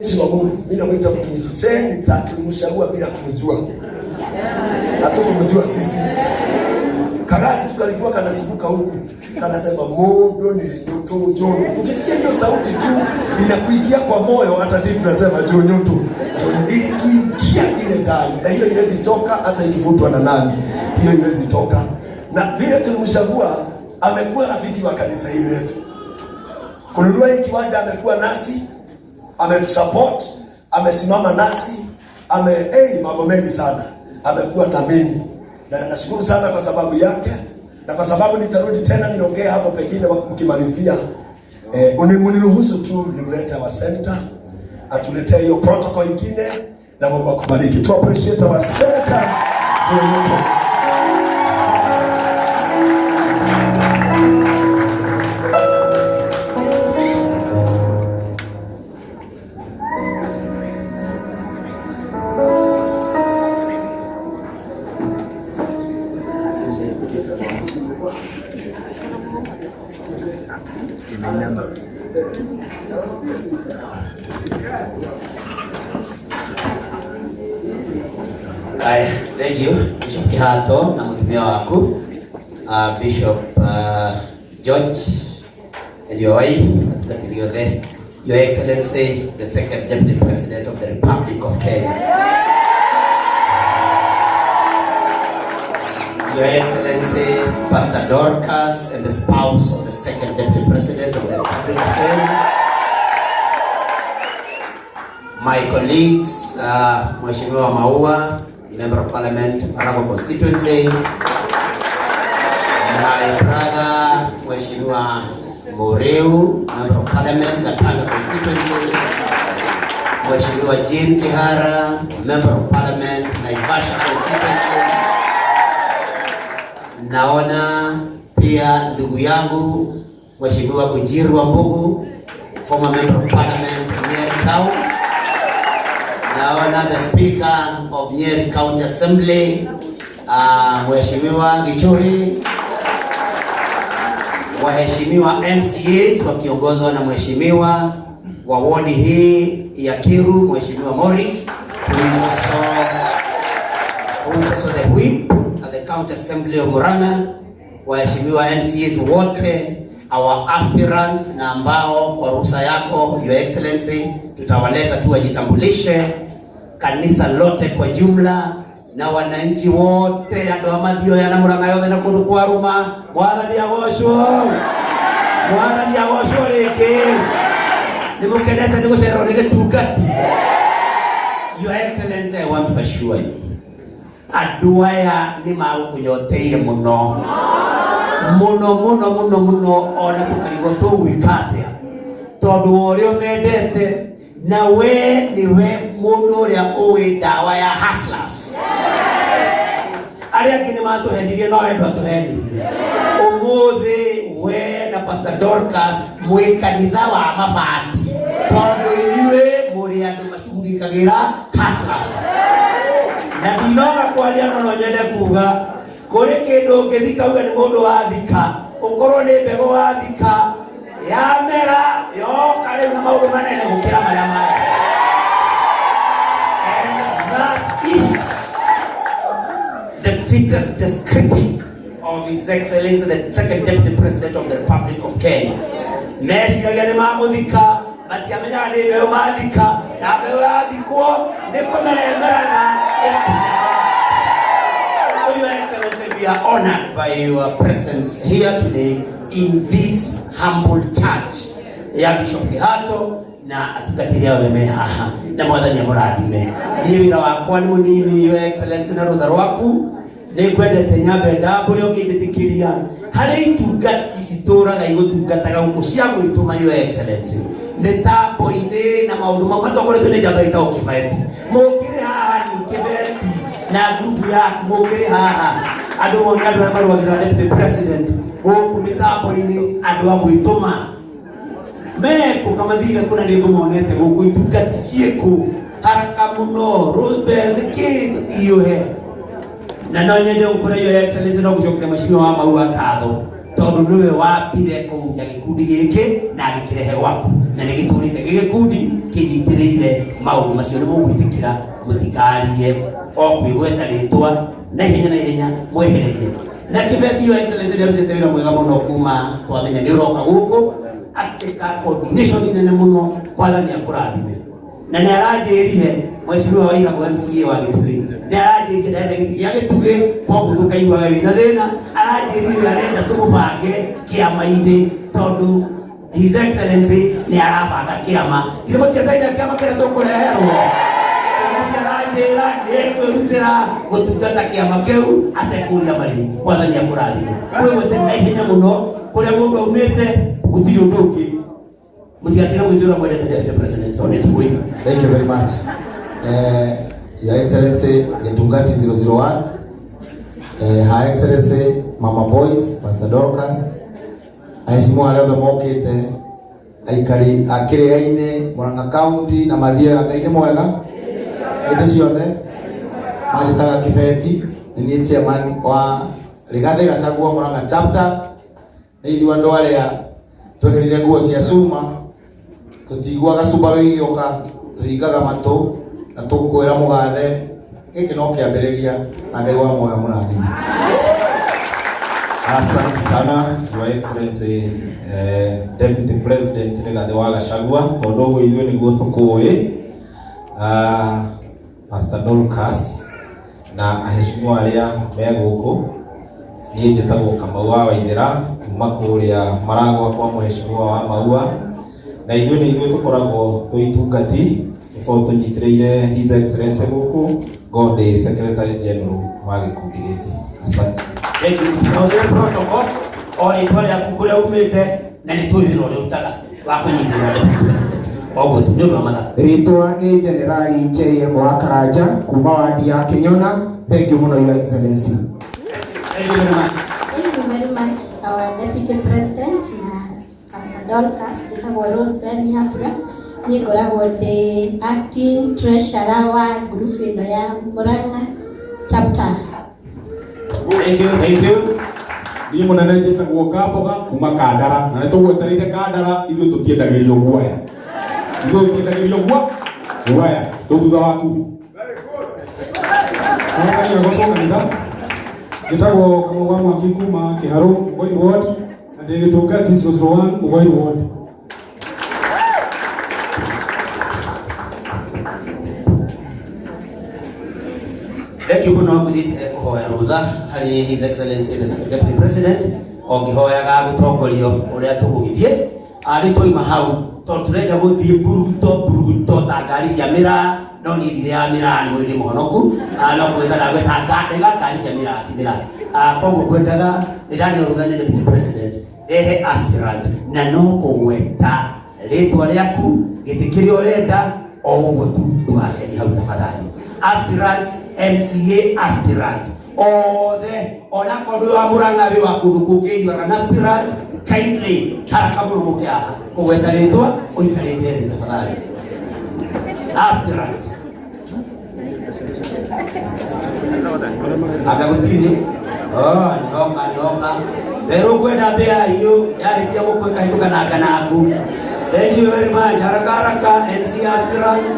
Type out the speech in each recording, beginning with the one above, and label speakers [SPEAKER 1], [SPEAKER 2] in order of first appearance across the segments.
[SPEAKER 1] Mtumishi wa Mungu, mimi namuita mtumishi. Senator tulimchagua bila kumjua. Hatukumjua sisi. Kagari tu kalikuwa kanazunguka huku. Kanasema modo ni nyoto jono. Tukisikia hiyo sauti tu inakuingia kwa moyo, hata sisi tunasema jonyoto. Jono ili tuingia ile ndani. Na hiyo iwezi toka hata ikivutwa na nani. Hiyo iwezi toka. Na vile tulimchagua amekuwa rafiki wa kanisa hili letu. Kununua hii kiwanja amekuwa nasi, ametusupport, amesimama nasi, ame hey, mambo mengi sana amekuwa na mimi, na nashukuru sana kwa sababu yake, na kwa sababu nitarudi tena niongee hapo pengine mkimalizia. Mniruhusu tu nimlete our senator atuletee hiyo protocol ingine, na Mungu akubariki. Tu appreciate our senator Joe Ruto.
[SPEAKER 2] Aya, thank you Bishop Kihato na mutumia waku, Bishop George and your wife atungatĩri othe, Your Excellency the second Deputy President of the Republic of Kenya, Your Excellency Pastor Dorcas and the spouse of the second Deputy President of the Republic of Kenya, my colleagues, Mheshimiwa Maua, Member of Parliament, Maragua Constituency, my brother, Mheshimiwa Muriu, Member of Parliament, Gatanga Constituency, Mheshimiwa Jean Kihara, Member of Parliament, Naivasha Constituency. Naona pia ndugu yangu Mheshimiwa Bunjiru Wambugu, former Member of Parliament, Nyeri Town. Naona the Speaker of Nyeri County Assembly, Mheshimiwa Gichuhi, waheshimiwa MCAs wakiongozwa na mheshimiwa wa wodi hii ya Kiru, Mheshimiwa Morris, who is also the whip at the County Assembly of Murang'a, waheshimiwa MCAs wote, our aspirants na ambao kwa ruhusa yako, Your Excellency, tutawaleta tu wajitambulishe, kanisa lote kwa jumla na wananchi wote andu a Mathioya na Murang'a yothe na kundu kwa ruma. Mwathani agocwo, Mwathani agocwo ringi. Ni mukenete ni gucererwo ni gitungati? Your Excellency, I want to assure you, andu aya ni magũkũnyoteire mũno mũno mũno mũno mũno, ona tũkarigwo tũgwĩka atĩa tondũ wa ũrĩa ũmendete, na we nĩwe mũndũ ũrĩa ũĩ ndawa ya hustlers. Arĩa angĩ nĩ matũhenirie, no we ndwatũhenirie. Ũmũthĩ we na Pastor Dorcas mwĩ kanitha wa mabati tondũ inyuĩ mũrĩ andũ macugurikagĩra hustlers. Na ndinoga kwaria, no no nyende kuga kũrĩ kĩndũ ũngĩthika uge nĩ mũndũ wathika, ũkorwo nĩ mbegũ wathika yamera yoka rĩu na maũndũ manene gũkĩra marĩa mangĩ. And that is the fittest description of His Excellency the second Deputy President of the Republic of Kenya. Meciragia nĩ mamũthika, matiamenyaga nĩ mbeũ mathika, na mbeũ yathikwo nĩ kũmera ĩmeraga ĩgaciara. So, Your Excellency, we are honored by your presence here today in this humble church ya Bishop Kihato na atungatĩri othe me haha, na Mwathani amũrathime. Niĩ wĩra wakwa nĩ mũnini, Your Excellency, na rũtha rwaku nĩ ngwendete nyambe ndambũre ũkĩnjĩtĩkĩria harĩ itungati citũraga igũtungataga gũkũ cia gwĩtũma, Your Excellency, mĩtambo-inĩ na maũndũ mau matongoretio nĩ njamba ĩtagwo Kĩbeti. Mũkĩrĩ haha ni Kĩbeti na ngurubu yaku mũkĩrĩ haha, andũ mone andũ arĩa marũagĩrĩra Deputy President gũkũ mĩtambo-inĩ, andũ a gwĩtũma mekũ kamathire kũna nĩ ngũmonete gũkũ itungati ciĩkũ haraka mũno. Rosebell nĩkĩ tũtihiũhe? Na no nyende gũkũra, Your Excellency, no gũcokeria mheshimiwa wa Maua ngatho tondũ Tondu niwe wambire kũhunya gĩkundi gĩkĩ na agĩkĩrehe gwaku, na nĩ gĩtũrĩte gĩ gĩkundi kĩnyitĩrĩire maũndũ macio. Nĩ mũgwĩtĩkĩra mũtikarie o kwĩgweta rĩtwa na ihenya na ihenya mwehereire. Na kĩbeti, Your Excellency, nĩ arutĩte wĩra mwega mũno kuma twamenya nĩ ũroka gũkũ, akĩka coordination nene mũno. Mwathani akũrathime. Na nĩ aranjĩrire mheshimiwa wa Iragũ, MCA wa Gĩtugĩ, nĩ aranjĩrire ndarenda gĩtĩ gĩa Gĩtugĩ, koguo ndũkaiguaga wĩna thĩna. Aranjĩrire arenda tũmũbange kĩama-inĩ tondũ His Excellency nĩ arabanga kĩama. Ithuĩ mũtiendaire kĩama kĩrĩa tũkũreherwo. Ũmũthĩ aranjĩra nĩ ekwĩrutĩra gũtungata kĩama kĩu atekũria marĩhi. Mwathani akũrathime. Mwĩgwete na ihenya mũno kũrĩa mũndũ aumĩte, gũtirĩ ũndũ ũngĩ. Mũtigatire gwĩtwĩra mwendete Deputy President tondũ nĩ tũĩ.
[SPEAKER 3] Thank you very much. Your Excellency Gitungati 001, Her Excellency Mama Boys, Pastor Dorcas, aheshimiwa arĩa othe mokĩte, aikari a Kĩrĩainĩ, Murang'a County na Mathioya, Ngai nĩ mwega hĩndĩ ciothe. Manjĩtaga Kĩbeti, nĩ niĩ chairman wa Rigathĩ Gachagua Murang'a chapter. Nĩ ithuĩ andũ arĩa twekĩrire nguo cia cuma, tũtiguaga Subaru igĩũka, tũhingaga matũ na tũkwĩra mũgathe gĩkĩ no kĩambĩrĩria, na Ngai wa muoyo mũrathime.
[SPEAKER 4] Asante sana, Your Excellency, Deputy President Rigathi wa Gachagua, tondu ũguo ithuĩ nĩguo tũkũĩ. Pastor Dorcas na aheshimiwa arĩa me gũkũ, niĩ njĩtagwo Kamau wa Waithera kuma kũrĩa Maragwa kwa mheshimiwa wa Maua, na ithuĩ nĩ ithuĩ tũkoragwo twĩ itungati, tũkoragwo tũnyitĩrĩire His Excellency gũkũ ngo ndĩ Secretary General wa gĩkundi gĩkĩ. Asante.
[SPEAKER 2] Thank you. Tũhũthĩre protocol o rĩtwa rĩaku, kũrĩa umĩte, na nĩ tũĩ wĩra ũrĩa ũrutaga wa kũnyitĩrĩra Deputy President. Oguo tu nĩ ũndũ wa mathaa.
[SPEAKER 5] Rĩtwa nĩ Generali JM wa Karanja kuma wadi ya Kinyona. Thank you mũno, Your Excellency.
[SPEAKER 2] Thank you very much.
[SPEAKER 6] Thank you very much, our Deputy President na Pastor Dorcas. Njĩtagwo Rose Bell Nyambura. Niĩ ngoragwo ndĩ acting treasurer wa group ĩno ya Murang'a chapter.
[SPEAKER 2] Thank you, thank you.
[SPEAKER 7] Niĩ mũnene njĩtagwo Kamboga kuma Kandara, na nĩ tũgwetereire Kandara. Ithuĩ tũtiendagĩrio guoya, ithuĩ tũtiendagĩrio guoya, tũ thutha waku.
[SPEAKER 8] Mwathani agocwo kanitha. Njĩtagwo Kamau wa Mwangi kuma Kĩharũ, Mũgoi Ward, na ndĩ gĩtungati 001 Mũgoi Ward.
[SPEAKER 2] Thank you mũno. Ngũthiĩte kũhoya rũtha harĩ His Excellency the Second Deputy President o ngĩhoyaga gũtongorio ũrĩa tũgũgĩthiĩ. Rĩu twaima hau, tondũ tũrenda gũthiĩ mburuguto mburuguto ta ngari cia mĩraa, no niĩ ndirĩ ya mĩraa, nĩ mwĩrĩ mũhonoku. No kũgwĩta ndagwĩta ndaiga ngari cia mĩraa, ti mĩraa. Koguo ngwendaga nĩ ndaneo rũtha nĩ Deputy President rehe aspirant na no kũgweta rĩtwa rĩaku, gĩtĩ kĩrĩa ũrenda, o ũguo tu, ndũgakerie hau tafadhali. Aspirants, MCA aspirants othe, onakorwo ndwĩ wa Murang'a, wĩ wa kũndũ kũngĩ, you are an aspirant, kindly haraka mũno mũke haha kũgweta rĩtwa ũikarĩte thĩ tafadhali. Aspirants anga gũtirĩ. Oh, nĩhoka nĩhoka werũ kwenda mbĩa hiũ yahĩtia gũkũ ĩkahĩtũka na nganaku. Thank you very much. Haraka haraka, MC aspirants,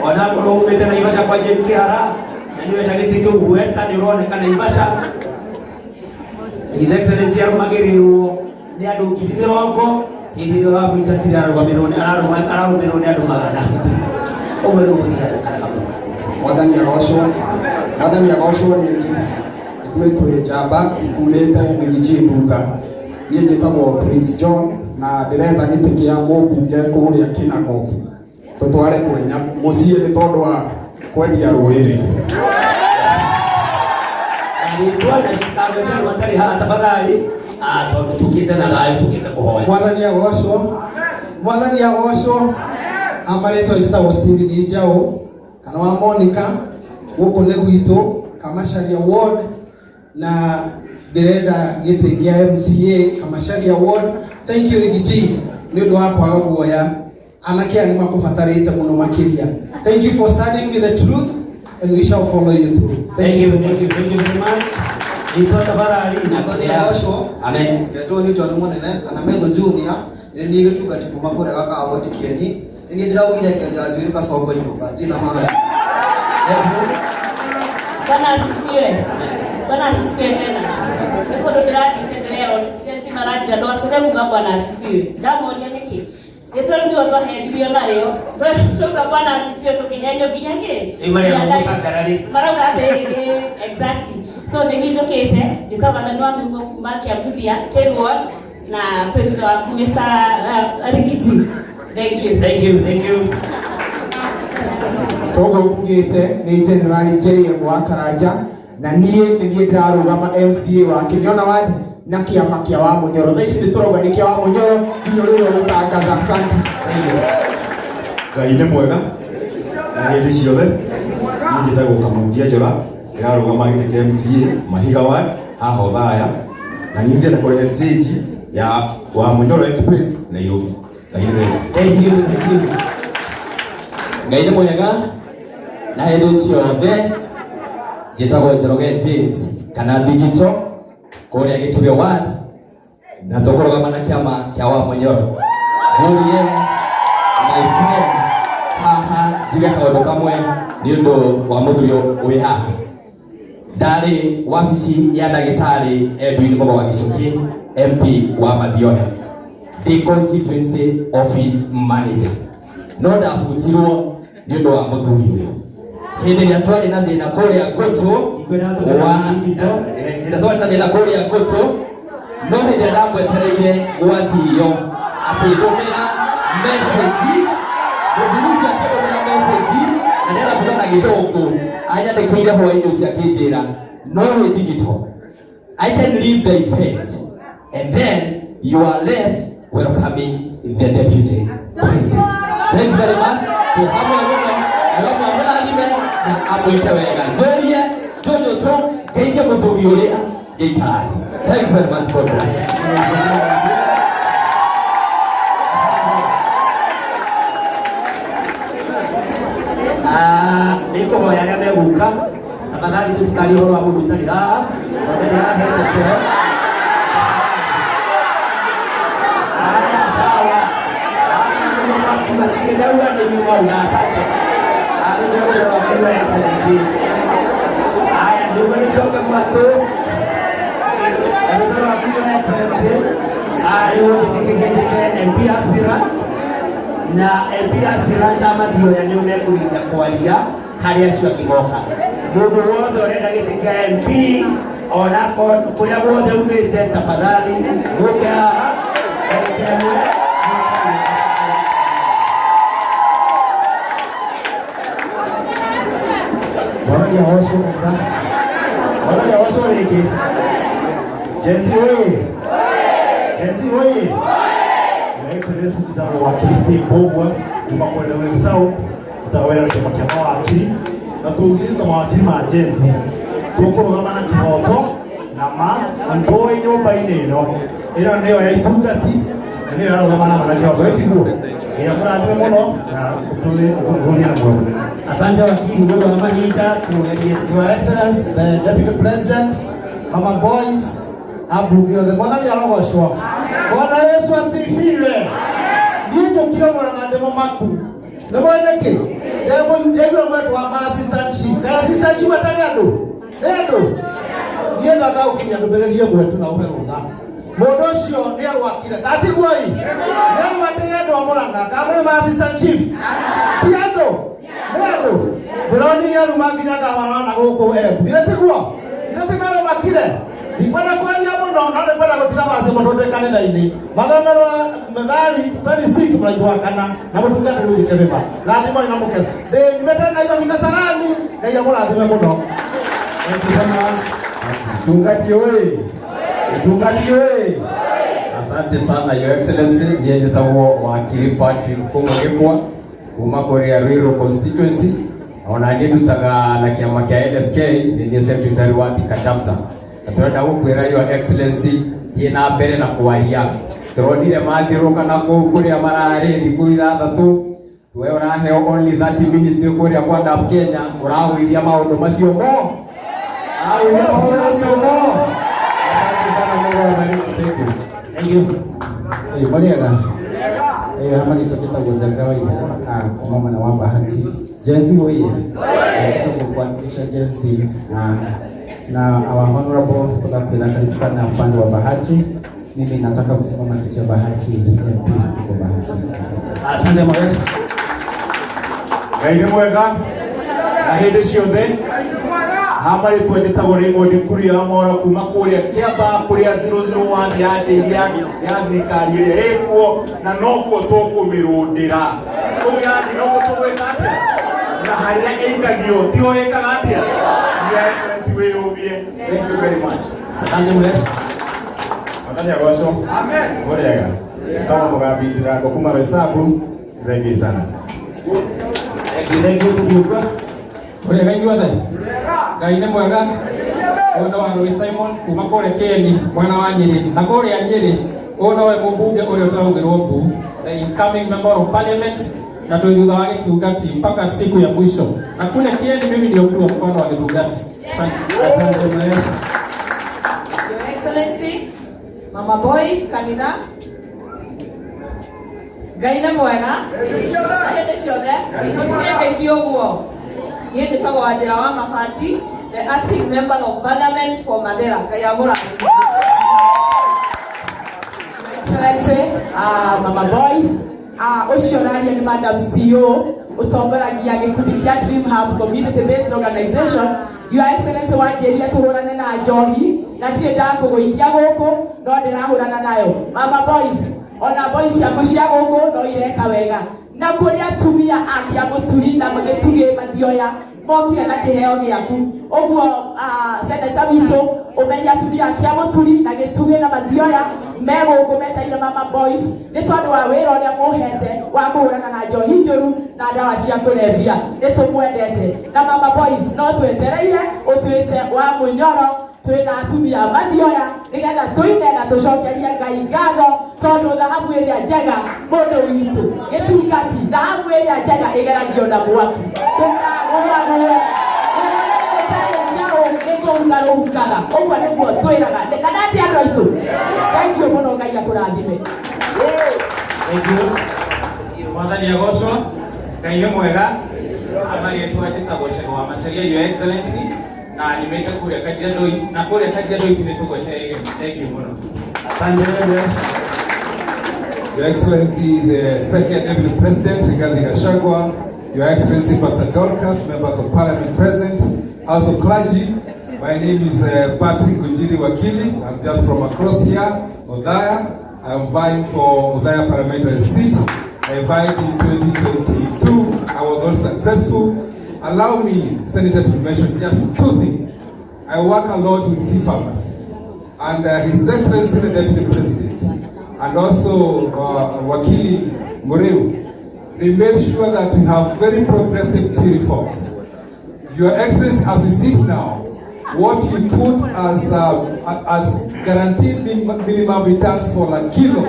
[SPEAKER 2] onakorwo umĩte Naivasha kwa Jane Kĩhara na nĩ wenda gĩtĩ kĩu, gweta nĩ ũroneka Naivasha. His Excellency arũmagĩrĩrwo nĩ andũ 20,000. Hĩndĩ ĩrĩa wamũingatire ararũmĩrĩrwo nĩ andũ 100. Ũguo nĩguo gũthiaga haraka mũno.
[SPEAKER 8] Mwathani agocwo, Mwathani agocwo rĩngĩ. Ithuĩ twĩ njamba tumĩte Rigiji thutha. Niĩ njĩtagwo Prince John na ndĩretha gĩtĩ kĩa mũmbunge kũrĩa Kĩnango, tũtware kwenya mũciĩ nĩ tondũ wa kwendia rũrĩrĩ.
[SPEAKER 2] Rĩtwa na ndikagwete andũ matarĩ haha tafadhali. Tondũ tũkĩte na thayũ, tũkĩte kũhoya.
[SPEAKER 9] Mwathani agocwo, Mwathani agocwo. Amarĩtwa njĩtagwo Steven Njaũ kana wa Monica, gũkũ nĩ gwitũ Kamacharia Ward, na ndĩrenda gĩtĩ kĩa MCA Kamacharia Ward. Thank you, Rigiji, nĩ ũndũ wa kwaga guoya. Anake aya nĩ makũbatarĩte mũno makĩria. Thank you for standing with the truth and we shall follow you through.
[SPEAKER 2] Thank you, thank you, thank you very much. Rĩtwa tafadhali na
[SPEAKER 10] Mwathani
[SPEAKER 2] kũrĩa.
[SPEAKER 10] agocwo.
[SPEAKER 2] Amen.
[SPEAKER 10] Ndetwo nĩ John Mũnene kana Metho Junior, nĩ niĩ gĩtungati kuma kũrĩa gaka ward Kĩeni. Nĩ niĩ ndĩraugire ngenja njuĩrĩ kacongo inũka, ndirĩ na mahani.
[SPEAKER 11] Bwana asifiwe. Bwana asifiwe tena. Nĩ kũndũ ndĩrathiĩte ndĩrerwo Gen Z maranjĩra ndũgacoke kuga Bwana asifiwe. Ndamoria nĩkĩ? Nĩ tondũ twahendirio narĩo. Twauga Bwana asifiwe tũkĩhenio nginya kĩ?
[SPEAKER 2] Rĩu marĩa mũcangararĩ.
[SPEAKER 11] Marauga atĩrĩrĩ, exactly. So nĩ niĩ njũkĩte njĩtagwo Gathani wa Mĩhuko kuma Kĩambuthia, Kĩru ward, na twĩ thutha waku Mr. Rigiji. Thank you.
[SPEAKER 2] Thank you, thank you.
[SPEAKER 5] Toguo kugĩte nĩ General JM wa Karanja na niĩ nĩ niĩ ndĩrarũgama MCA wa Kĩnyona ward na kĩama kĩa wa Mũnyoro. Thaa ici nĩ tũrauga nĩ kĩa wa Mũnyoro nginya ũrĩa ũgũtangatha. Asante. Thank you.
[SPEAKER 7] Ngai nĩ mwega na hĩndĩ ciothe. Niĩ njĩtagwo Kamundia Njora, ndĩrarũgama gĩtĩ kĩa MCA Mahiga ward haha Othaya, na niĩ ndĩrenda kũrehe stage ya wa Mũnyoro Express Nairobi. Ngai nĩ mwega.
[SPEAKER 2] Thank you, thank you.
[SPEAKER 12] Ngai nĩ mwega na hĩndĩ ciothe. Njĩtagwo Njoroge James kana Digital kũrĩa Gĩtugĩ ward, na tũkũrũgama na kĩama kĩa wa Mũnyoro. Julie, my friend, haha njuge kaũndũ kamwe nĩ ũndũ wa mũthuri wĩ haha. Ndarĩ wabici ya ndagĩtarĩ Edwin Mũgo wa Gĩcuki, MP wa Mathioya, ndĩ constituency office manager, no ndabutirwo nĩ ũndũ wa mũthuri ũyũ hĩndĩ ĩrĩa twarĩ na thĩna kũrĩa ngũtũ wa hĩndĩ ĩrĩa twarĩ na thĩna kũrĩa ngũtũ, no hĩndĩ ĩrĩa ndamwetereire gwathio akĩndũmĩra message, mũthuri ũcio akĩndũmĩra message na nĩarenda kuga na gĩthũngũ, anyandĩkĩire hwaĩ-inĩ ũcio akĩnjĩra no wĩ digital, I can leave the event and then you are left welcoming the deputy president. Thanks very much. Twĩ hamwe mũno na no mwamũrathime na amwĩke wega. Njũrie njũnyũtũ ngeithie mũthuri ũrĩa ngĩikara thĩ. Thanks very much. God bless.
[SPEAKER 2] Nĩ ngũhoya arĩa megũka tafadhali tũtikarie ũhoro wa mũndũ ũtarĩ haha, tondũ ndĩrahete toro. Haya, sawa. Ndauga nĩ nyuma uga asante. Rĩu nĩ ũhoro wa Your Excellency. Haya, nĩguo nĩcoke mwatũ. Ũhoro wa Your Excellency. Rĩu njĩtĩkĩrie njĩte MP aspirant na MP aspirant a Mathioya nĩo mekũrĩkia kwaria harĩ acio angĩ moka. Mũndũ wothe ũrenda gĩtĩ kĩa MP ona kũrĩa guothe umĩte, tafadhali mũke haha ndagĩka ĩmwe.
[SPEAKER 1] Mwathani agocwo kanitha. Mwathani agocwo rĩngĩ. Gen Z oye! Gen Z oye! Your Excellency njĩtagwo wakiri Steve Mbũgua kuma kwenda Ũrĩmi South, ndutaga wĩra na kĩama kĩa mawakiri na tũugĩrĩte mawakiri ma Gen Z tũkũrũgama na kĩhoto na ma na nĩtũĩ nyũmba-inĩ ĩno ĩno nĩyo ya itungati na nĩyo yarũgama na ma na kĩhoto gĩtiguo. Ngai amũrathime mũno na ũtũrie na muoyo mũnene.
[SPEAKER 2] Asante wakiri, nĩ ũndũ wa mahinda tũgerie.
[SPEAKER 3] Your Excellency, the Deputy President, Mama Boys, ambunge othe, Mwathani arogocwo. Bwana Yesu asifiwe. Niĩ njũkire Mũrang'a ndĩ mũmaku. Nĩ mũĩ nĩkĩ? Ndaigua mwetũ wa ma assistant chief. Kaĩ assistant chief atarĩ andũ? Nĩ andũ? Niĩ ndenda gũkinyia ndũmĩrĩri ĩmwe tu na ũhe rũtha. Mũndũ ũcio nĩ arwakire. Ndatiguo ĩ? Nĩ arwatĩire andũ a Mũrang'a. Kana mũrĩ ma assistant chief? Ti andũ? Nĩ andũ? Ndĩronire aruma nginya gavana na gũkũ Embu. Githĩ tiguo? Githĩ ti meromakire? Ndikwenda kwaria mũno no nĩngwenda gũtiga waci mũtũnde kanitha-inĩ. Mathomerwo Methali 26 mũraitũ wa kana na mũtungatĩri ũnjĩke bĩba. Rathimoi na mũkene. Ndĩnyumĩte Nairobi Kasarani. Ngai amũrathime mũno.
[SPEAKER 5] Thank you so much. Mtungati oye! Mtungati oye! Asante sana Your Excellency. Niĩ njĩtagwo wakiri Patrick Kũng'ũ Gĩkwa kuma kũrĩa Ruiru constituency, ona niĩ ndutaga na kĩama kĩa LSK, nĩ niĩ secretary wa Thika chapter, na tũrenda gũkwĩra Your Excellency thiĩ na mbere na kwaria. Tũronire mathiũrũrũka na kũu kũrĩa mararĩ thikũ ithathatũ, we ũraheo only 30 minutes twĩ kũrĩa kwa DAP Kenya, ũragũithia maũndũ macio mo. Ah, William Ruto. Asante sana, Mungu awabariki. Thank you.
[SPEAKER 2] Thank you.
[SPEAKER 13] Eh, mũrĩega. Eh, hama gĩtũ gĩtagwo Njanja wa Ithera na kuma mwena wa Bahati. Gen Z oye. Tuko kuwakilisha Gen Z na our honorable tunakwenda karibu sana upande wa Bahati. Mimi nataka kusimama kiti ya Bahati MP huko Bahati.
[SPEAKER 2] Asante. Asante Mwesh.
[SPEAKER 7] Ngai nĩ mwega na hĩndĩ ciothe. Hama rĩtwa njĩtagwo Raymond Kuria wa Mora kuma kũrĩa Kĩambaa kũrĩa 001 ya njĩri ya thirikari ĩrĩa ĩkuo na nokuo tũkũmĩrũndĩra kũu yathi nokuo tũgwĩka atĩa na harĩa ĩikagio tiho ĩkaga atĩa. Your Excellency, wĩyũmie. Thank you very much.
[SPEAKER 2] Asante Mwesh.
[SPEAKER 14] Mwathani agocwo. Mũrĩega. Tagwo Mũgambi Ndirango kuma Roysambu. Thengiũ sana.
[SPEAKER 2] Thank you, thank you Tukiukua.
[SPEAKER 15] Ũrĩega inyuothe. Ngai nĩ mwega. Ũyũ nĩ Warũi Simon kuma kũrĩa Kĩeni mwena wa Nyĩrĩ, na kũrĩa Nyĩrĩ ũyũ nowe mũmbunge ũrĩa ũtaraugĩrwo mbu, the incoming member of parliament, na twĩ thutha wa Gĩtungati mpaka siku ya mwisho, na kule Kieni mimi ndio mtu wa mkono wa Gĩtungati. Asante.
[SPEAKER 2] Asante Mwesh.
[SPEAKER 16] Your Excellency, Mama Boys, kanitha. Ngai nĩ mwega na hĩndĩ ciothe. Mũtikie ngeithio ũguo. Niĩ njĩtagwo Wanjĩra wa Mabati, the acting member of parliament for Mathera. Ngai amũrathime.
[SPEAKER 17] Excellency, Mama Boys, ũcio ũraria nĩ Madam CEO ũtongoragia gĩkundi kĩa Dream Hub Community Based Organization. Your Excellency, wanjĩrire tũhũrane na njohi na ndirĩ ndakũgũithia gũkũ no ndĩrahũrana nayo. Mama Boys, ona boys ciaku cia gũkũ no ireka wega, na kũrĩ atumia a Kĩamũturi na Gĩtugĩ Mathioya mokire na kĩheo gĩaku ũguo. Seneta witũ, ũmenye atumia a Kĩamũturi na Gĩtugĩ na Mathioya me gũkũ metereire Mama Boys nĩ tondũ wa wĩra ũrĩa mũhete wa kũhũrana na njohi njũru na ndawa cia kũrebia. Nĩ tũmwendete na Mama Boys no twetereire ũtwĩte wa mũnyoro twĩna atumia Mathioya nĩgetha tũine na tũcokerie Ngai ngatho, tondũ thahabu ĩrĩa njega, mũndũ witũ Gĩtungati, thahabu ĩrĩa njega ĩgeragio na mwaki. Ndũkagũagũe ũtarĩ njaũ nĩ kũhuka rũhukaga. Ũguo nĩguo twĩraga kana atĩ andũ aitũ. Thank you mũno, Ngai akũrathime.
[SPEAKER 2] Thank you.
[SPEAKER 4] Mwathani agocwo. Ngai nĩ mwega. Amarĩtwa njĩtagwo Cego wa Macharia, Your Excellency, na nyumĩte kũrĩa Kajiado East, na kũrĩa Kajiado East nĩ tũgwetereire. Thank you mũno.
[SPEAKER 2] Asante.
[SPEAKER 18] Your Excellency, the second Deputy President, Rigathi Gachagua, Your Excellency, Pastor Dorcas, members of Parliament present, House of Clergy, my name is Patrick Gunjiri Wakili. I'm just from across here, Othaya. I'm vying for Othaya parliamentary seat. I vied in 2022. I was not successful. Allow me, Senator, to mention just two things. I work a lot with tea farmers, and His Excellency the Deputy President, and also Wakili Mureu, they made sure that we have very progressive tea reforms. Your Excellency, as we sit now, what you put as guaranteed minimum returns for a kilo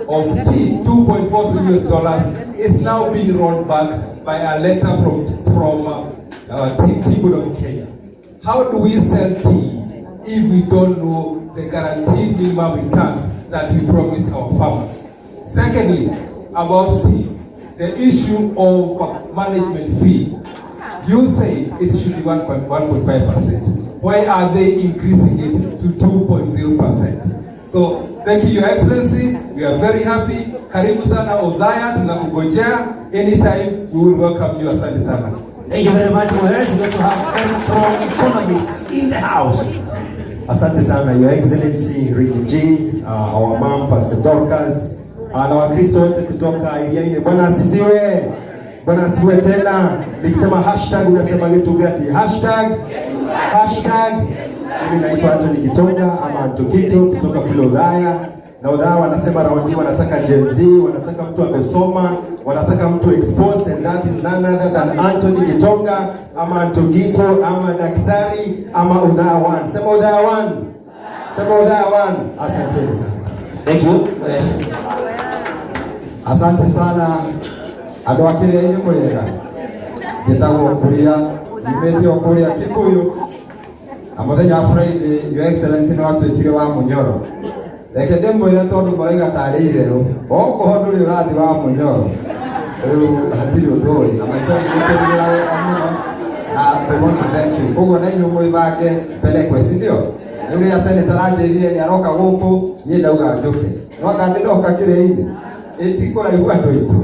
[SPEAKER 18] of tea, 2.43 US dollars, is now being rolled back by a letter from Tea Board of Kenya. How do we sell tea if we don't know the guaranteed minimum returns that we promised our farmers? Secondly, about tea, the issue of management fee. You say it should be 1.5%. Why are they increasing it to 2.0%? So, thank you, Your Excellency. We are very happy. Karibu sana Othaya, tunakungojea. Anytime we will welcome you. Asante sana.
[SPEAKER 2] Thank you very much, Mohesh. We also have very strong economists in the house.
[SPEAKER 12] Asante sana, Your Excellency Riggy G, our mom Pastor Dorcas, na Wakristo wote kutoka Iriaini. Bwana asifiwe. Bwana asifiwe tena. Nikisema hashtag unasema Gitungati. Hashtag, hashtag. Mimi naitwa Anthony Gitonga ama Antokito kutoka kule Othaya. Na Othaya wanasema raundi wanataka Gen Z, wanataka mtu amesoma, wanataka mtu exposed, and that is none other than Anthony Gitonga ama Antogito ama daktari ama Othaya one. Sema Othaya one. Sema Othaya one. Asanteni sana.
[SPEAKER 2] Thank you.
[SPEAKER 19] Asante sana andå a kä må rĩega, njĩtagwo Kuria, nyumĩte o kũrĩa Kikuyu. Na muthenya wa Friday Your Excellency nĩ watwĩtire wa Munyoro. Reke ndĩmwĩre tondũ mũraiga tarĩ itherũ, okorwo ndũrĩ ũrathi wa Munyoro rĩu hatirĩ ũndũ ũĩ, na maitũ nĩ wega mũno na we want to thank you. Koguo na inyuĩ mwĩbange pelekwe, si ndio? Rĩu rĩrĩa senator aranjĩrire nĩ aroka gũkũ, niĩ ndauga njũke. No anga ndĩroka kĩrĩa-inĩ ĩtikũraihu andũ aitũ.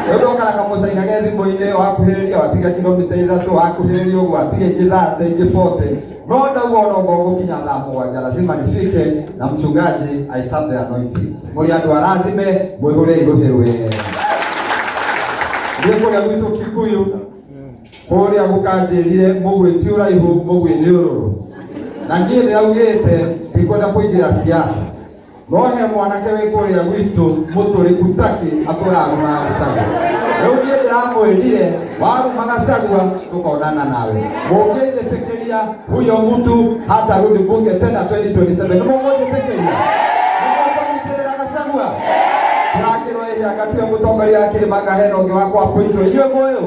[SPEAKER 19] Rĩu ndoka na kamũcaina ge thimũ-inĩ, wakuhĩrĩria watiga kilomita 3, wakuhĩrĩria ũguo watiga ingĩ 30, ingĩ 40. No ndauga ona okorwo ngũkinya thaa 7 lazima nifike na mchungaji I tap the anointing. Mũrĩ andũ arathime, mwĩhũre rũhĩ rwega. Niĩ kũrĩa gwitũ Kikuyu kũrĩa gũkanjĩrire mũgwĩ ti ũraihu, mũgwĩ nĩ ũrũrũ. Na niĩ ndĩraugĩte ndikwenda kũingĩra siasa, no he mwanake wĩ kũrĩa gwitũ mũtũrĩku taki atũraga Gachagua. Rĩu niĩ ndĩramwĩrire waruma Gachagua tũkonana nawe. Mũngĩnjĩtĩkĩria huyo mtu hatarudi bunge tena 2027. Nĩ mũkũnjĩtĩkĩria? Nĩ mũkũnyitĩrĩra Gachagua? Tũrakĩrwo ĩhĩa ngatiwe mũtongoria wa kĩrĩma ngahena ũngĩ wakwa appointwo. Inyuĩ mũĩ ũ?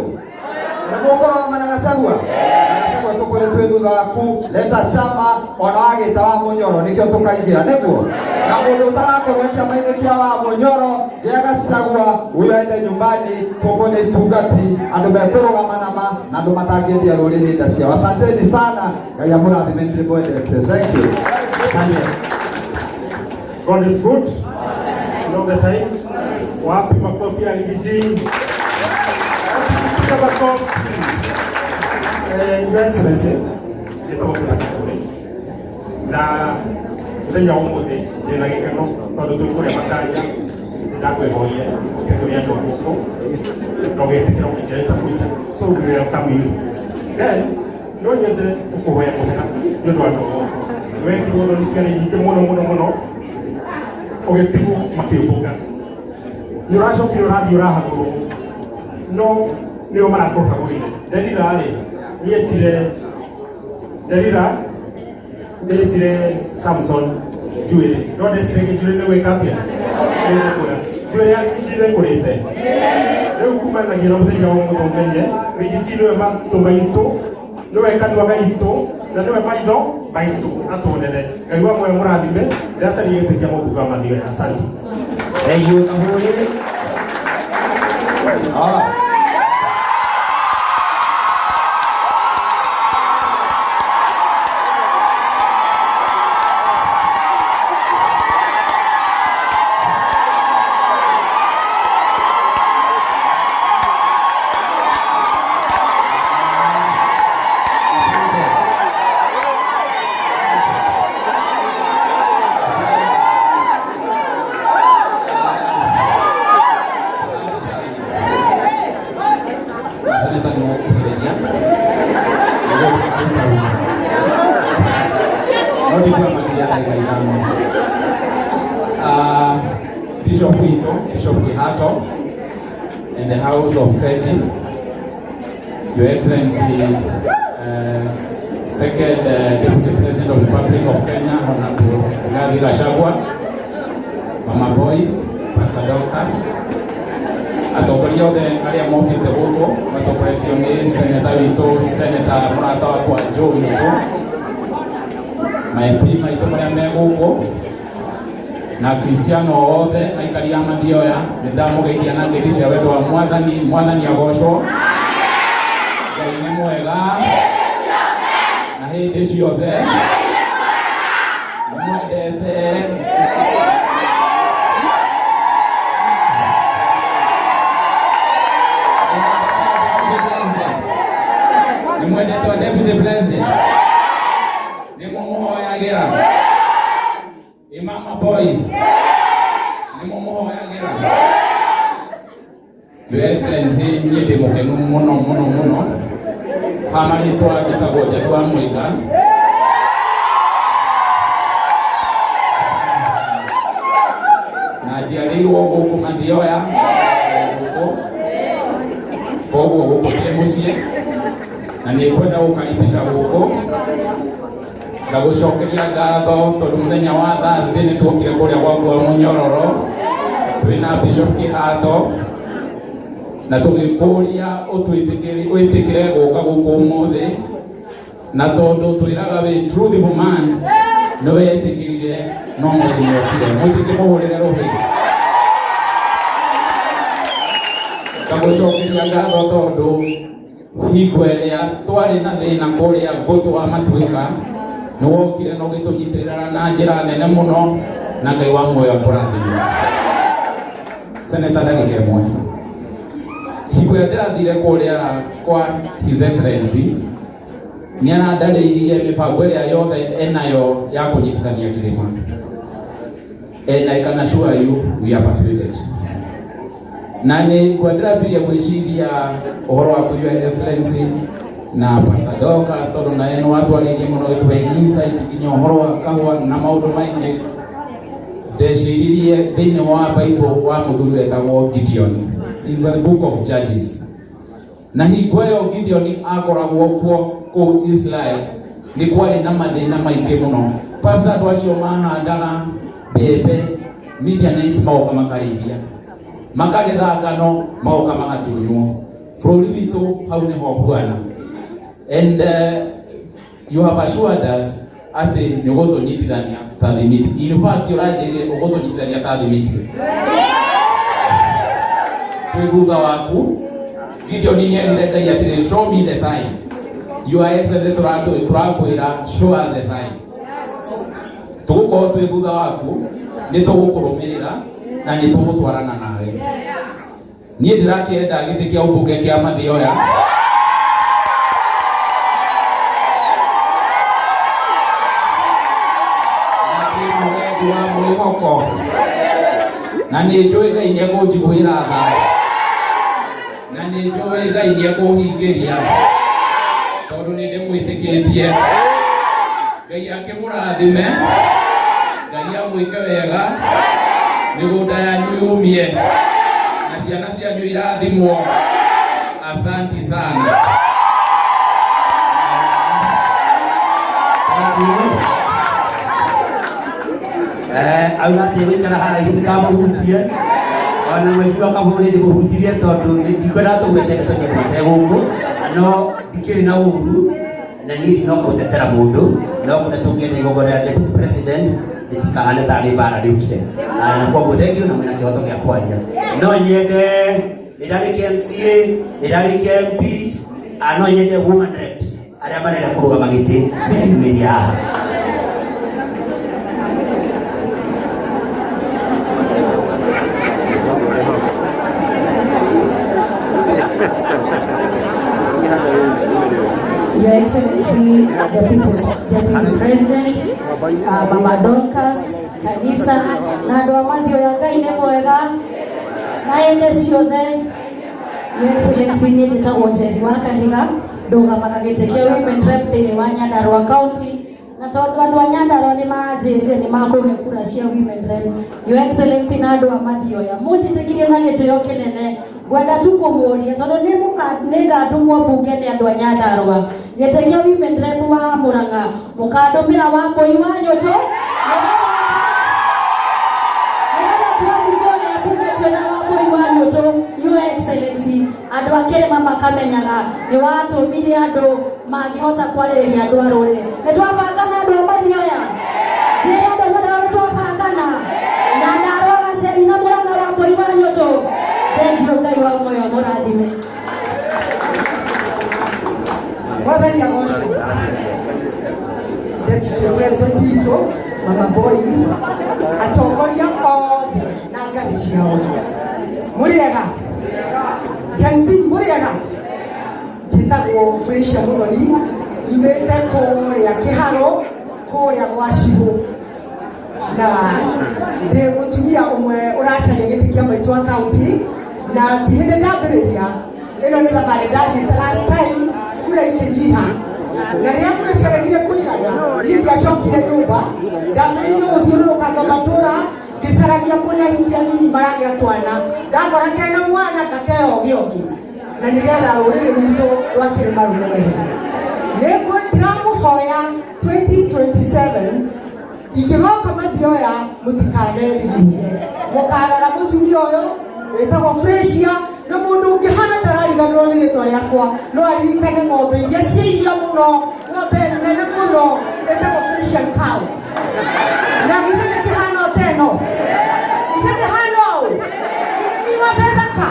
[SPEAKER 19] Nĩ mũkũrũgama na Gachagua? Na Gachagua tũkwĩre twĩ thutha waku, leta chama ona wagĩta wa Munyoro nĩkĩo tũkaingĩra, nĩguo? Na mũndũ ũtagakorwo kĩama-inĩ kĩa wa Munyoro gĩa Gachagua huyo aende nyumbani. Tũkwenda itungati andũ mekũrũgama nama na andũ matangĩendia rũrĩrĩ nda ciao. Asanteni sana, Ngai amũrathime, nĩ ndĩmwendete. Thank you.
[SPEAKER 20] Asante. God is good all the time. Wapi makofi ya Riggy G? Piga makofi. Your Excellency, njĩtagwo Peter Kaburi na mũthenya wa ũmũthĩ ndĩna gĩkeno tondũ twĩ kũrĩa matanya nĩndakwĩhoire ũke kũrĩ andũ a gũkũ na ũgĩtĩkĩra ũkĩnjĩra nitakuja, so we welcome you. Then no nyende gũkũhoya mũhera nĩ ũndũ wa andũ a gũkũ. Nĩwekirwo thoni ciarĩ nyingĩ mũno mũno mũno, ũgĩtigwo makĩũmbũka. Nĩ ũracokire ũrathiĩ ũrahagũrwo, no nĩo marakũhagũrire. Delila rĩ, nĩetire Delila, nĩetire Samson njuĩrĩ, no ndeciragia njuĩrĩ nĩ gwĩka atĩa, nĩ gũkũra. Njuĩrĩ ya Riggy G nĩ ĩkũrĩte rĩu kumanagia na mũthenya wa ũmũthĩ. Ũmenye Riggy G nĩwe matũ maitũ, nĩwe kanua gaitũ na nĩwe maitho maitũ atuonere. Ngai wa muoyo mũrathime. Ndĩracaria gĩtĩ kĩa mũmbunge wa Mathioya. Asante.
[SPEAKER 12] Thank you, Kaburi. Ah. Seneta nĩ gũkuhĩrĩria nĩguo kũruta wĩra, no ndikuoya makĩria ndagĩka 5. Bishop witũ, Bishop Kihato, in the House of Clergy, Your Excellency, Second Deputy President of the Republic of Kenya, Honorable Rigathi Gachagua, Mama Boys, Pastor Dorcas, atongoria othe arĩa mokĩte gũkũ matongoretio nĩ seneta witũ, seneta mũrata wakwa Joe witũ, ma MP maitũ marĩa me gũkũ na Kristiano othe aikari a Mathioya, nĩ ndamũgeithia na ngeithi cia wendo wa Mwathani. Mwathani agocwo. Ngai nĩ mwega na hĩndĩ ciothe. Nĩ mwendete. Nĩ mwendete deputy president? Nĩ mũmũhoyagĩra? Ĩ mama boys, nĩ mũmũhoyagĩra? Your Excellency, niĩ ndĩ mũkenu mũno mũno mũno. Ha marĩtwa njĩtagwo Njadu wa Mwĩnga na njiarĩirwo gũkũ Mathioya gũkũ, koguo gũkũ ndĩ mũciĩ na nĩ ngwenda gũkaribisha gũkũ ngagũcokeria ngatho tondũ mũthenya wa Thursday nĩ tuokire kũrĩa gwaku wa Mũnyororo twĩna Bishop Kihato na tũgĩkũria ũtwĩtĩkĩre wĩtĩkĩre gũka gũkũ ũmũthĩ.
[SPEAKER 15] Na tondũ twĩraga wĩ truthful man nĩ wetĩkĩrire no mũthĩ nĩokire mũtikĩmũhũrĩre rũhĩ. Ngagũcokeria ngatho tondũ hingo ĩrĩa twarĩ na thĩna kũrĩa ngũtũ wa matuĩka nĩ wokire na ũgĩtũnyitĩrĩra na njĩra nene mũno na Ngai wa muoyo akũrathime. Seneta ndagĩka ĩmwe, hingo ĩrĩa ndĩrathire kũrĩa kwa His Excellency nĩ arandarĩirie mĩbango ĩrĩa yothe enayo ya kũnyitithania kĩrĩma, and I can assure you we are persuaded. Na nĩ ngwendera gwĩciria ũhoro waku Your Excellency na Pastor Dorcas tondũ naye nĩ watwarĩirie mũno gĩtũhe insight nginya ũhoro wa kahũa na maũndũ maingĩ. Ndeciririe thĩinĩ wa Bible wa mũthuri wetagwo Gideon in the book of Judges, na hingo ĩyo Gideon akoragwo kuo kũu Israel nĩ kwarĩ na mathĩna maingĩ mũno. Pastor, andũ acio mahandaga mbembe, Midianites magoka makarĩithia, makagetha ngano magoka magatunywo. Bũrũri witũ hau nĩho huana, and you have assured us atĩ nĩ ũgũtũnyitithania ta thimiti. In fact, ũranjĩrire ũgũtũnyitithania ta thimiti, twĩ thutha waku. Gideon nĩ erire Ngai atĩrĩ, "Show me the sign." Your Excellency, tũrakwĩra show us the sign. Tũgũkorwo twĩ thutha waku, nĩ tũgũkũrũmĩrĩra na nĩ tũgũtwarana nawe. Niĩ ndĩrakĩenda gĩtĩ kĩa ũmbunge kĩa Mathioya. Na ndĩ mũgendi wa mwĩhoko na nĩ njũĩ Ngai nĩ ekũnjiguĩra tha na nĩ njũĩ Ngai nĩ ekũhingĩria tondũ nĩ ndĩmwĩtĩkĩtie. Ngai akĩmũrathime, Ngai amwĩke wega, mĩgũnda yanyu yũmie na ciana cianyu irathimwo. Asanti sana.
[SPEAKER 2] Thank you. Auga atä gå ikara haraihu ndikamåhutie ona mheshimiwa Kaburi ndĩmũhutirie tondũ ndikwenda tũgwete ndeto cia andũ mategũkũ, no ndikĩrĩ na ũru na niĩ ndinoka gũtetera mũndũ, no kũrĩa tũngĩenda igongona rĩa deputy president rĩtikahane tarĩ mbara rĩũkire. Na koguo thank you na mwĩna kĩhoto gĩa kwaria. No nyende nĩ ndarĩkia MCA, nĩ ndarĩkia MPs, no nyende woman reps arĩa marenda kũrũgama gĩtĩ meyumĩrie haha.
[SPEAKER 21] Your Excellency, the People's Deputy President, Mama Dorcas, kanisa na andũ a Mathioya, Ngai nĩ mwega na hĩndĩ ciothe. Your Excellency, niĩ njĩtagwo Njeri wa Kahiga, ndũgamaga gĩtĩ kĩa Women Rep thĩinĩ wa Nyandarua County, na tondũ andũ a Nyandarua nĩ maranjĩrire nĩ makũhe kura cia Women Rep, Your Excellency na andũ a Mathioya mũnjĩtĩkirie na gĩtĩo kĩnene. Ngwenda tu kũmũria tondũ nĩ ngandũmwo mbunge nĩ andũ a Nyandarua, gĩtĩ kĩa Women Rep wa Murang'a mũkandũmĩra wa Mbũi wa Nyũtũ nĩgetha twathiĩ kũrĩa mbunge twĩna wa Mbũi wa Nyũtũ. Your Excellency, andũ a kĩrĩma makamenyaga nĩ watũmire andũ mangĩhota kwarĩrĩria andũ a rũrĩrĩ. Nĩ twabangana andũ a Mathioya, njĩre andũ a Nyandarua nĩ twabangana Nyandarua, Gaceri na Murang'a wa Mbũi wa Nyũtũ. Thank you, Ngai wa muoyo mũrathime.
[SPEAKER 22] Mwathani agocwo. Deputy President witũ, Mama Boys, atongoria othe na ngathĩ ciao, mũrĩega? Gen Z mũrĩega? Njĩtagwo Fresia Mũthoni, nyumĩte kũrĩa Kĩharo, kũrĩa gwa Cibũ, na ndĩ mũtumia ũmwe ũracaria gĩtĩ kĩa maitũ wa county, na ti hĩndĩ ndambĩrĩria ĩno, nĩ thabarĩ ndathiĩte. Last time kura ikĩnyiha, na rĩrĩa kura ciaregire kũigana niĩ ndiacokire nyũmba, ndambĩrĩirie gũthiũrũrũkanga matũra ngĩcaragia kũrĩa ahiki anini maragĩa twana, ndakora kena mwana ngakera ũgĩ ũngĩ, na nĩgetha rũrĩrĩ rwitũ rwa kĩrĩma rũnenehe. Nĩguo ndĩramũhoya 2027 ingĩgoka Mathioya mũtikanerigithie, mũkarora mũtumia ũyũ wĩtagwo Fresia. Na mundu ũngĩhana ta arariganĩrwo nĩ rĩtwa rĩakwa no aririkane ng'ombe iria cia iria mũno, ng'ombe nene mũno ĩtagwo Frisian cow. Na githĩ nĩ kĩhana ta ĩno? Githĩ ndĩhana ũũ? Na githĩ ti ng'ombe thaka?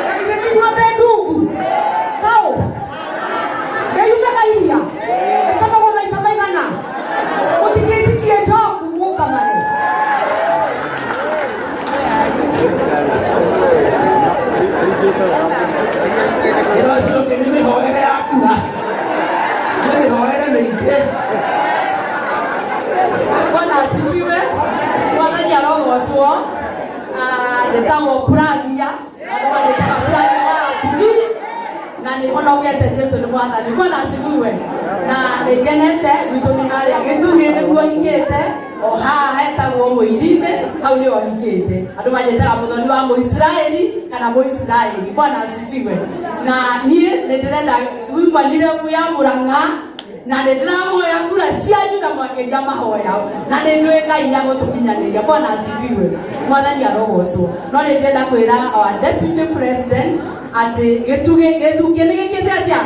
[SPEAKER 22] Na githĩ ti ng'ombe ndungu? Taũ ndĩyugaga iria ĩkamagwo maita maigana? Mũtikĩnjikie njoku mũkamare.
[SPEAKER 1] Ĩra ũcio ũngĩ nĩ mĩhoere yakura. Cio mĩhoere mĩingĩ.
[SPEAKER 16] Bwana asifiwe. Mwathani arogocwo. Ah, njĩtagwo Puragia, andũ manjĩtaga Puragia wa Ngugi, na nĩ honokete. Jesu nĩ Mwathani. Bwana asifiwe. Na nĩ ngenete gwitũ nĩ harĩa Gĩtugĩ nĩguo hingĩte, o haha hetagwo Mũiri-inĩ, hau nĩho hingĩte. Andũ manjĩtaga mũthoni wa Mũisiraeli kana Mũisiraeli. Bwana asifiwe. Na niĩ nĩ ndĩrenda umanire ya Mũrang'a, na nĩ ndĩramoya kura cianyu na makĩria mahoya, na nĩ njũĩ Ngai nĩ agũtũkinyanĩria. Bwana asifiwe. Mwathani arogocwo. No nĩ ndĩrenda kwĩra our deputy president atĩ gĩtugĩ gĩthukĩ nĩ gĩkĩte atĩa?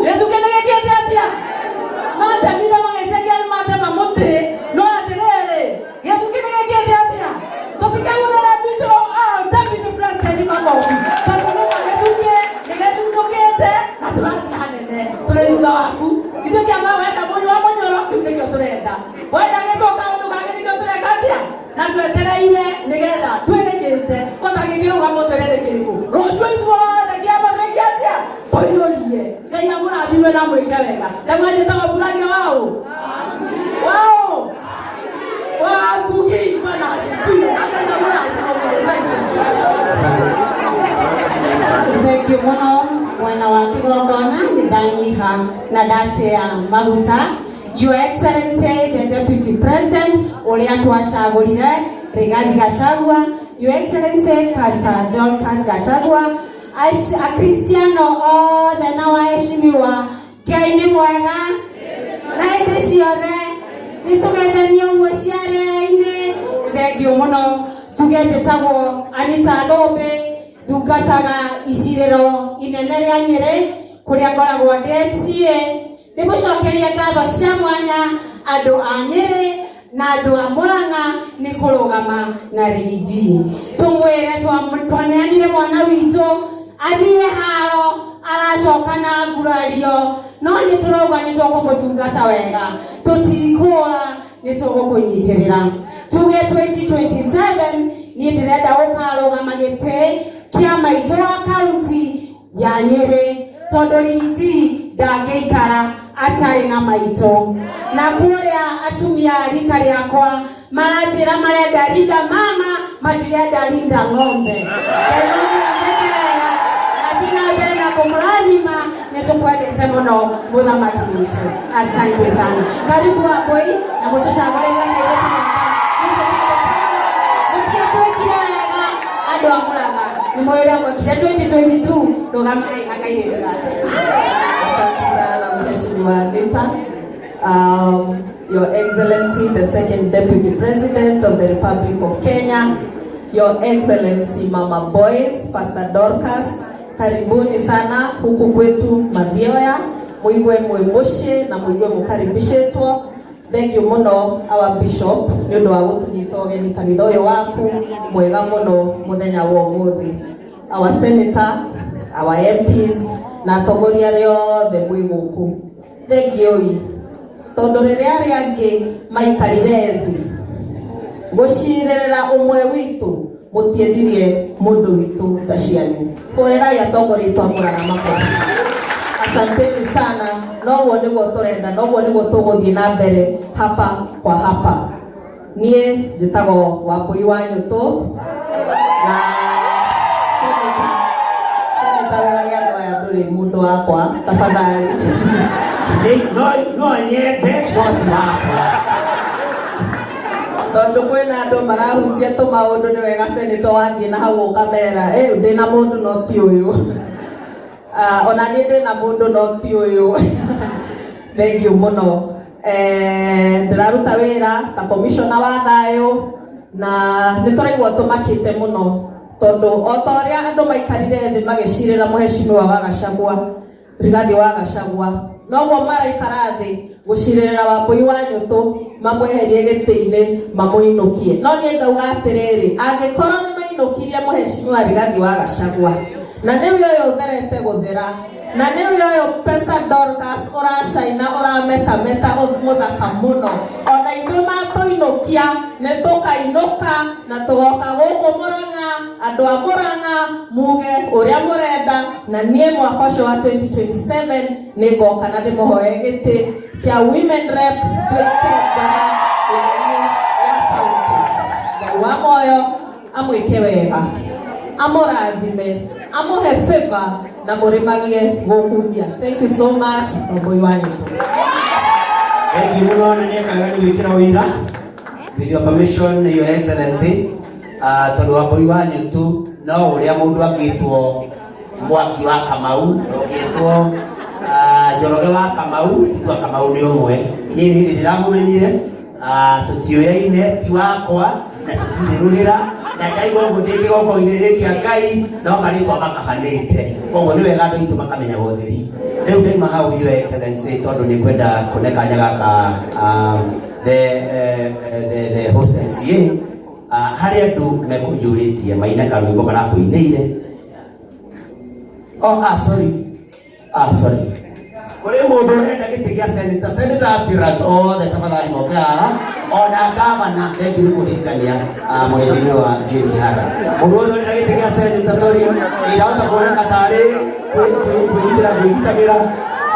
[SPEAKER 16] Gĩthukĩ nĩ gĩkĩte atĩa? Matemire magĩcenjia, nĩ matema mũtĩ, no atĩrĩrĩ, gĩthukĩ nĩ gĩkĩte atĩa? Tũtikaihũrĩra bishop, deputy president makobi, tondũ nĩ ma gĩthukĩ nĩ gĩthundũkĩte na tũrathiĩ hanene, tũrĩ thutha waku. Ithuĩ kĩama wenda mũnyũ wa mũnyoro kĩu nĩkĩo tũrenda, wenda gĩtwo kaũndũ kangĩ nĩkĩo tũreka atĩa, na twetereire nĩgetha twĩrĩnjĩste ko tangĩkĩrũgama twĩre nĩ kĩrĩkũ rũciũ ithuothe kĩama twĩke atĩa, tũiyũrie. Ngai amũrathime na mwĩke wega. Ndauga njĩtagwo Mburagia waũ waũ wa Ngugi. Bwana asifiwe na Ngai amũrathime mũno. Thank you.
[SPEAKER 21] Thank you mũno mwena wa kĩgongona, nĩ ndanyiha na ndatea maguta. Your Excellency the Deputy President ũrĩa twacagũrire Rigathi Gachagua, Your Excellency Pastor Dorcas Gachagua, Akristiano othe na waheshimiwa, Ngai nĩ mwega na hĩndĩ ciothe. Nĩ tũgethenie ũguo ciarĩra-inĩ. Thengiũ mũno. Tuge njĩtagwo Anita Ndũmbĩ, ndungataga icirĩro inene rĩa Nyĩrĩ kũrĩa ngoragwo ndĩ MCA. Ndĩmũcokerie ngatho cia mwanya andũ a Nyĩrĩ na andũ a Mũrang'a nĩ kũrũgama na Rigiji. Tũmwĩre twaneanire mwana witũ athiĩ haro, aracoka na ngurario, no nĩ tũrauga nĩ tũkũmũtungata wega, tũtikũra, nĩ tũgũkũnyitĩrĩra. Tuge 2027 niĩ ndĩrenda gũkarũgama gĩtĩ kĩa maitũ wa kaunti ya Nyĩrĩ, tondũ Rigiji ndangĩikara atarĩ na maitũ. Na kũrĩa atumia a rika rĩakwa maranjĩra marenda rinda mama, matirenda rinda ng'ombe. Ngai wega athiĩ na mbere na kũmũrathima. Nĩ tũkwendete mũno mũthamaki witũ. Asante sana. Karibu Wambui na mũtũcagũrĩre kairĩtu gaka. Mũtiakwĩkire wega andũ a Mũrang'a, nĩ mũĩ ũrĩa mwekire 2022. Rũgamai na kairĩtu gaka.
[SPEAKER 16] Asante sana Mheshimiwa Anita. Your Excellency, the second Deputy President of the Republic of Kenya, Your Excellency Mama Boys, Pastor Dorcas, karibuni sana huku kwetu Mathioya, muigue mwi muciĩ na muigue mukaribishĩtwo. Thank you mũno our bishop nĩ ũndũ wa gũtũnyita ũgeni kanitha ũyũ waku mwega mũno mũthenya wa ũmũthĩ. Our senator, our MPs na atongoria arĩa othe mwĩ gũkũ, thank you, tondũ rĩrĩa arĩa angĩ maikarire thĩ gũcirĩrĩra ũmwe witũ, mũtiendirie mũndũ witũ ta cianyu. Hũrĩrai atongoria aitũ a Mũrang'a makobi. Asanteni sana. Noguo nĩguo tũrenda, noguo nĩguo tũgũthiĩ na mbere hapa kwa hapa. Niĩ njĩtagwo Wambui wa Nyũtũ na senator, senator, wĩrage andũ aya ndũrĩ mũndũ wakwa tafadhali.
[SPEAKER 1] No nyende no ti wakwa.
[SPEAKER 16] Tondũ kwĩna andũ marahutia tũmaũndũ, nĩ wega senator wathiĩ na hau ũkamera, "Ĩ, ndĩna mũndũ no ti ũyũ." Ah, ona niĩ ndĩna mũndũ no ti ũyũ. Thank you mũno. Ndĩraruta wĩra ta commissioner wa thayũ na nĩ tũraigua tũmakĩte mũno. Tondu o ta ũrĩa andũ maikarire thĩ magĩcirĩra mũheshimiwa wa Gachagua, Rigathi wa Gachagua, noguo maraikara thĩ gũcirĩrĩra Wambui wa Nyũtũ, mamweherie gĩtĩ-inĩ, mamũinũkie. No niĩ ngauga atĩrĩrĩ, angĩkorwo nĩ mainũkirie mũheshimiwa Rigathi wa Gachagua, na nĩwe ũyũ ũtherete gũthera, na nĩwe ũyũ Pastor Dorcas ũracaina, ũrametameta, mũthaka mũno, ona ithuĩ matũinũkia nĩ tũkainũka na tũgoka gũkũ Murang'a. Andũ a Murang'a muge ũrĩa mũrenda, na niĩ mwaka ũcio wa 2027 nĩ ngoka na ndĩmũhoe gĩtĩ kĩa women rep, nduĩke ngana yanyu ya kaunti. Ngai wa moyo amwĩke wega, amũrathime, amũhe favor na mũrĩmagie gũkumia. Thank you so much. Wambui wa Nyũtũ.
[SPEAKER 2] Thank you muno na nĩekaga nĩ gwĩkĩra wĩira. With your permission, Your Excellency, tondũ Wambui wa Nyũtũ no ũrĩa mũndũ angĩtwo Mwaki wa Kamau, ũngĩtwo Njoroge wa Kamau, tigua Kamau nĩ ũmwe. Niĩ nĩ hĩndĩ ndĩramũmenyire, tũtiũyaine, ti wakwa na tũtirĩ rũrĩra, na ndaigua ũguo ndĩ kĩgongona-inĩ gĩkĩ kĩa Ngai, no marĩtwa makabanĩte, koguo nĩ wega andũ aitũ makamenyaga ũtheri. Rĩu ndaima hau, Your Excellency, tondũ nĩ ngwenda kũne kanya gaka the host MCA, harĩ andũ mekũnjũrĩtie maina karwĩmbo marakũinĩire. Oh, ah, sorry. Ah, sorry. Kũrĩ mũndũ ũrenda gĩtĩ gĩa senator, senator aspirants othe tafadhali moke haha, ona gavana. Thank you nĩ kũndirikania, mheshimiwa Jane Kihara. Mũndũ wothe ũrenda gĩtĩ gĩa senator, sorry, ndahota kuoneka tarĩ kwĩgitĩra kwĩgitagĩra.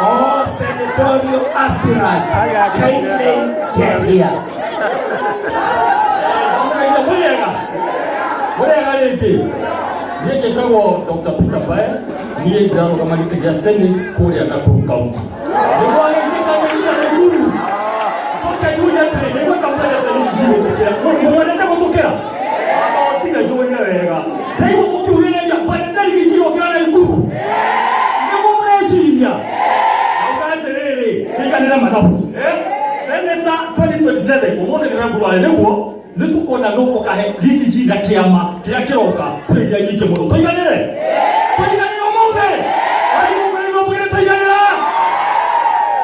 [SPEAKER 2] All senatorial aspirants, kindly get here.
[SPEAKER 6] Mũrĩega, mũrĩega rĩngĩ. Niĩ njĩtagwo Dr. Peter Bae, niĩ ndĩrarũgama gĩtĩ gĩa Senate kũrĩa Nakuru County. Nĩ mwageithĩka nĩ Nakuru. Njoke njurie atĩrĩ, ndaigua ta mwendete Riggy gũtũkĩra. Mũmwendete gũtũkĩra? Amba tiga njũrie wega. Ndaigua mũkiugĩrĩria mwendete Riggy gũkĩra Nakuru. Nĩguo mũreciria? Ndauga atĩrĩrĩ, kĩiganĩre mathabu. Eh? Senator 2027 ũmũthĩ nĩ February, nĩguo nĩ tũkona nũ ũkahe Riggy G na kĩama kĩrĩa kĩroka kũrĩ iria nyingĩ mũno. Tũiganĩre? Tũiganĩre ũmũthĩ? Aigua kũrĩ igua tũiganĩra?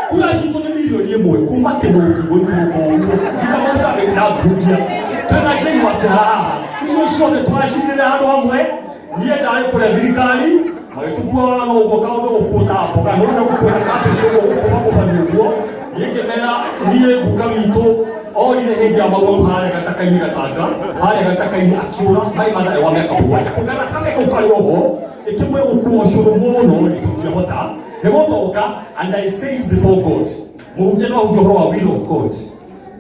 [SPEAKER 6] Kura citũ nĩ 1 mirioni kuma Kĩnũki gũikũrũka ũguo nginya Marsabit na Thurukia. Twĩna Jane wa Kĩhara haha. Icio ciothe twacitĩrĩra handũ hamwe. Niĩ ndarĩ kũrĩa thirikari magĩtũkuaga no ũguo kaũndũ gũkuo ta mboga, nĩwona gũkuo ta kabici ũguo gũkũma kũbani ũguo. Niĩ ngĩmera niĩ guka witũ orire hĩndĩ ya mau mau harĩa gataka-inĩ, gatanga harĩa gataka-inĩ, akiũra mai mathayo wa mĩaka 7, kũga thakame kau karĩ oho ĩkĩmwe gũkuo ũcũrũ mũno rĩ, tũtiahota nĩ gũthonga. And I said before God, mũhunjia no ahunjia ũhoro wa will of God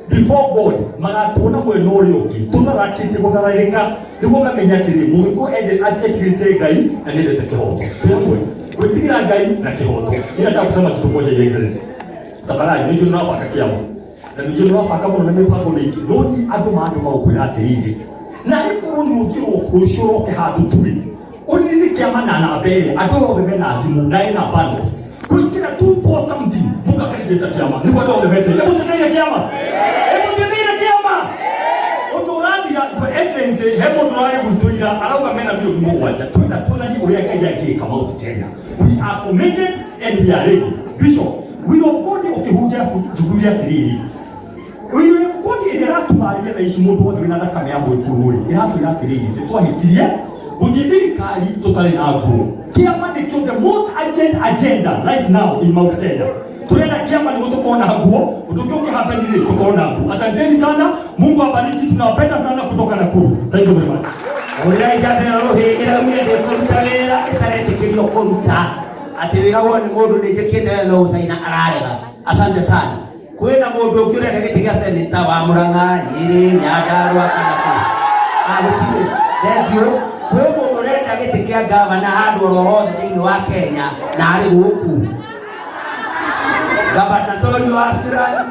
[SPEAKER 6] before God, magatuona mwena ũrĩa ũngĩ tũtharakĩte gũthararĩka, nĩguo mamenye atĩrĩ, mũgĩkũ etigĩrĩte Ngai na nĩendete kĩhoto. Twĩ hamwe gwĩtigĩra Ngai na kĩhoto. Niĩ nataka kusema kitu moja, Your Excellency, tafadhali. Nĩnjũĩ nĩũrabanga kĩama na nĩnjũĩ nĩũrabanga mũno na mĩbango mĩingĩ, no niĩ andũ mandũ magũkwĩra atĩrĩrĩ, na rĩkorwo nĩ ũthiĩ rũciũ ũroke handũ tuĩ ũririzi kĩama na namba ĩrĩa andũ othe mena thimũ na ĩna bundles gwĩkĩra 2 4 something, mũndũ akarigĩca kĩama nĩguo andũ othe metereire. Ĩmũteteire kĩama, ĩmũteteire kĩama. Ũndũ ũrathira, Your Excellency, he mũndũ ũrarĩ gwitũ ira arauga mena 7 million. Twenda tuonanie ũrĩa Ngai angĩka Mount Kenya. We are committed and we are ready. Bishop, will of God, ũkĩhunjia njuguire atĩrĩrĩ, will of God ĩrĩa ĩratũharĩria thaa ici, mũndũ wothe wĩna thakame ya mwĩkũrũ rĩ, ĩratwĩra atĩrĩrĩ, nĩ twahĩtirie gũthiĩ thirikari tũtarĩ na nguo. Kĩama nĩkĩo the most urgent agenda right now in Mount Kenya. Turenda kĩama nĩguo tũkorwo na nguo. Ũndũ ũngĩ ũngĩhappen rĩ, tũkorwo na nguo. Asanteni sana, Mungu awabariki, tunawapenda sana kutoka Nakuru. Thank you very much.
[SPEAKER 2] Ũrĩa njambĩra rũhĩ ĩraugire ndĩkũruta wĩra ĩtaretĩkĩrio kũruta, atĩ wĩra wone mũndũ nĩ njĩkĩte no gũcaina ararega. Asante sana. Kwĩna mũndũ ũngĩ ũrenda gĩtĩ gĩa seneta wa Murang'a, Nyĩrĩ, Nyandarua kana kũ? Ah, gũtirĩ. Thank you. Kwĩ mũndũ ũrenda gĩtĩ kĩa gavana handũ oro hothe thĩinĩ wa Kenya na arĩ gũkũ? Gubernatorial aspirant,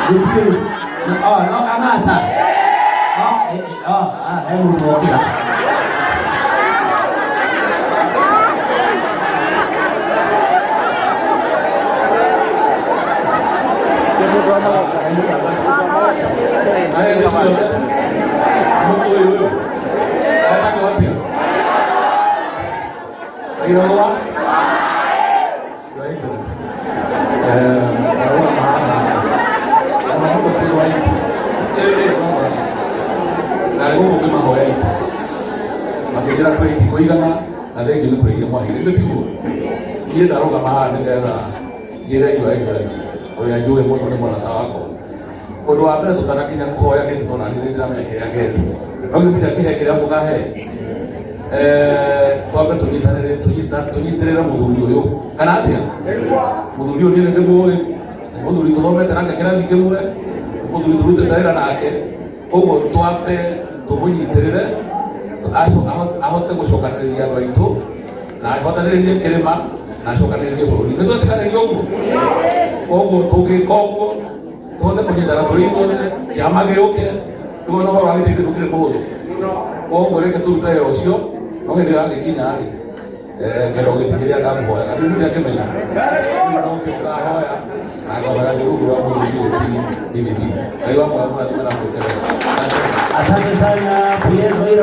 [SPEAKER 2] gũtirĩ. Oh, no Kang'ata. Oh, eh, eh, oh, ah, he mũndũ okĩra.
[SPEAKER 5] Aya nĩ ciothe.
[SPEAKER 8] Mairagwa Your Excellency, ndarũgama haha ona mũndũ kĩndũ wa itu ndarĩ gũkũ ngĩmahoya itu makĩnjĩra kwĩ itikũigana na thengiũ nĩ kũrĩa mwaheire ithe tiguo. Niĩ ndarũgama haha nĩgetha njĩre Your Excellency ũrĩa njũĩ mũno nĩ mũrata wakwa. Ũndũ wa mbere tũtanakinya kũhoya gĩtĩ tondũ nani nĩndĩramenya kĩrĩa ngetia no githĩ mũtiakĩhe kĩrĩa mũkahe. Twambe tũnyitanĩre tũnyitĩrĩre mũthuri ũyũ kana atĩa. Mũthuri ũyũ niĩ nĩndĩmũĩ, nĩ mũthuri tũthomete nake kĩrathi kĩmwe, nĩ mũthuri tũrutĩte wĩra nake. Koguo twambe tũmũnyitĩrĩre ahote gũcokanĩrĩria andũ aitũ na ahotanĩrĩrie kĩrĩma na acokanĩrĩrie bũrũri. Nĩ twetĩkanĩria ũguo? Koguo tũngĩka ũguo tũhote kũnyitana tũrĩ ithuothe, kĩama gĩũke nĩguo na ũhoro wa gĩtĩ ndũkĩrĩ mũhũthũ. Koguo reke tũrute wĩra ũcio no hĩndĩ ĩyo yagĩkinya rĩ, ngenda gĩtĩ kĩrĩa ndamũhoyaga rĩu mũtiakĩmenya no kĩo ngahoya na ngahoya ndĩ rungu rwa mũthuri ũyũ ti Riggy G. Ngai wa mwega mũrathime na mwĩke wega.
[SPEAKER 2] Asante sana PS Oira.